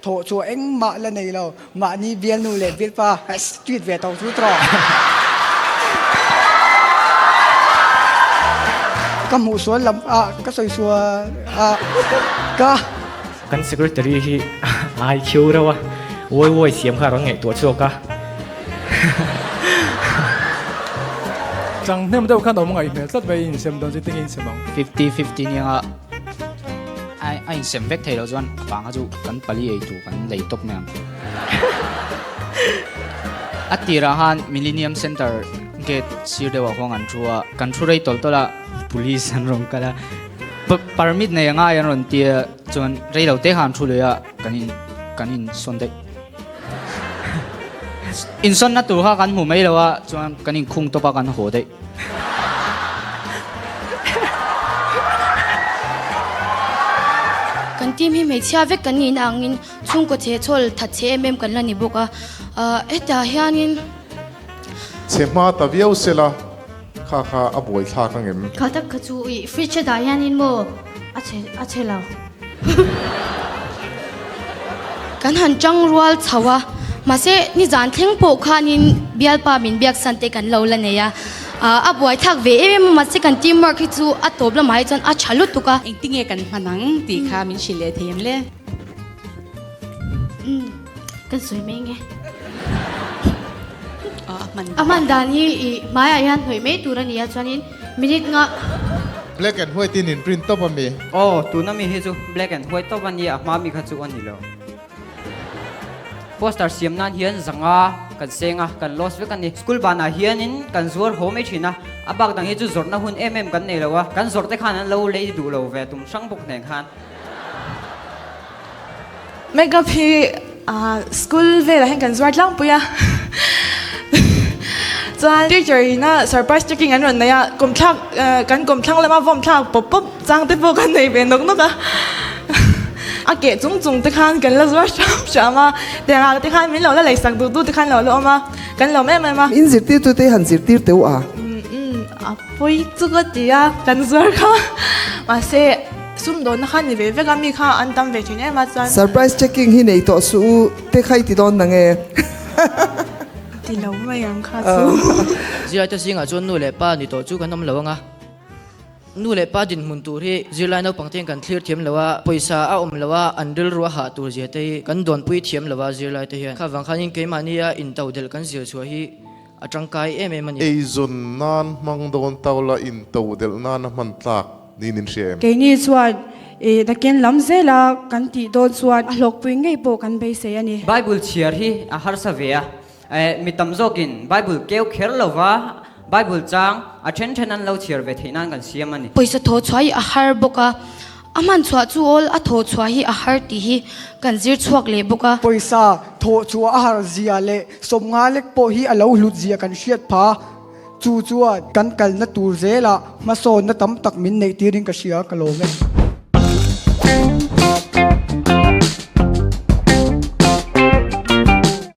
Thawh chu engmah la nei lo, mahni bialnu leh bialpa street ve tawh chu tawh. Ka hmuh sual lam ah ka sawi sual ah ka. Kan secretary hi a IQ reuh a, wawi wawi siam kha a rawn ngaihtuah chhuak a. Chang hnem deuh khan awm ngaih hmel tlat mai insem dawn chu tinge insem ang. 50-50 nia. A insem vek thei loh chuan a pang kha chu kan pali ei tur kan lei tawp mai ang. A tirah khan Millennium Centre gate sir deuhah khuan kan thu a, kan thu rei tawlh tawlh a, police an rawn kal a, permit nei angai an rawn ti a, chuan rei lo te khan an thu lui a, kan in kan insawn daih. Insawnna tur kha kan hmu mai lo a, chuan kan inkhung tawp a kan haw daih. Kan team hi hmeichhia vek kan nihna angin chhungkaw chhe chhawl that chhe em em kan la ni bawk a, hetah hianin. Chhe hma ta viau sela kha kha a buai thlak ang em? Kha tak kha chu i fridge a dah hianin maw a chhe a chhe lo. Kan han chang rual chho a, mahse nizan thleng pawh khanin bialpa min biaksan te kan lo la nei a, a buai thlak ve em em a, mahse kan team work hi chu a tawp lamah hi chuan a tha lutuk a. Engtinge kan hman ang tih kha min hrilh leh thei em le? Umm kan sawi mai nge. A hman dan hi i hmaiah hian hnawih mai tur a ni a chuanin minute nga. Black and white in in print tawp a mi? Aw, tuna mi hi chu black and white tawp a nia, a hma mi kha chu a ni lo. Poster siam nan hian zanga kan seng a, kan loss vek a ni. School banah hianin kan zuar haw mai thin a, a bak dang hi chu zawrhna hun em em kan nei lo a, kan zawrh te khan an lo lei duh lo ve tum hrang bawk nen khan. Makeup hi school velah hian kan zuar tlangpui a, chuan teacher ina surprise checking an rawn nei a, kawmthlak kan kawmthlang lama vawm thlak pawp pawp chang te pawh kan nei ve nawk nawk a, a keh chung chung te khan kan la zuar hram hram a, tiangah te khan min lo la leisak duh duh te khan lo la awm a, kan lawm em em a. In zirtirtu te han zirtir teuh a. A pawi chu ka ti a, kan zuar kha mahse. Sumdawnna kha ni ve vek a, mi kha an tam ve thin em a chuan. Surprise checking hi nei tawh suh u te kha i ti dawn nang e. Ti lo mai ang kha chu. Zirlaite zingah chuan nu leh pa ni tawh chu kan awm lo ang a, nu leh pa dinhmun tur hi zirlai naupang tein kan thlir thiam lo a, pawisa a awm lo a, an rilru a hah tur zia te hi kan dawnpui thiam lo a zirlaite hian. Kha vang khanin keimahnia intodelh kan zir chhuah hi a tangkai em em a ni. Eizawn nan hmang dawn taula intodelh nana hman tlak niin in hria em? Keini chuan i nakin lam zela kan tih dawn chuan a hlawkpui ngei pawh kan beisei a ni. Bible chhiar hi a harsa ve a, mi tam zawkin Bible keu kher lova Bible chang a then then an lo chhiar ve theih nan kan siam a ni. Pawisa thaw chhuah hi a har bawk a, A hman chhuah chu awl a thawh chhuah hi a har tih hi kan zir chhuak leh bawk a. Pawisa thawh chhuah a har zia leh sawmnga lek pawh hi a lo hlut zia kan hriat pha. Chu chuan kan kalna tur zelah hmasawnna tam tak min neih tirin ka hria ka lawm e.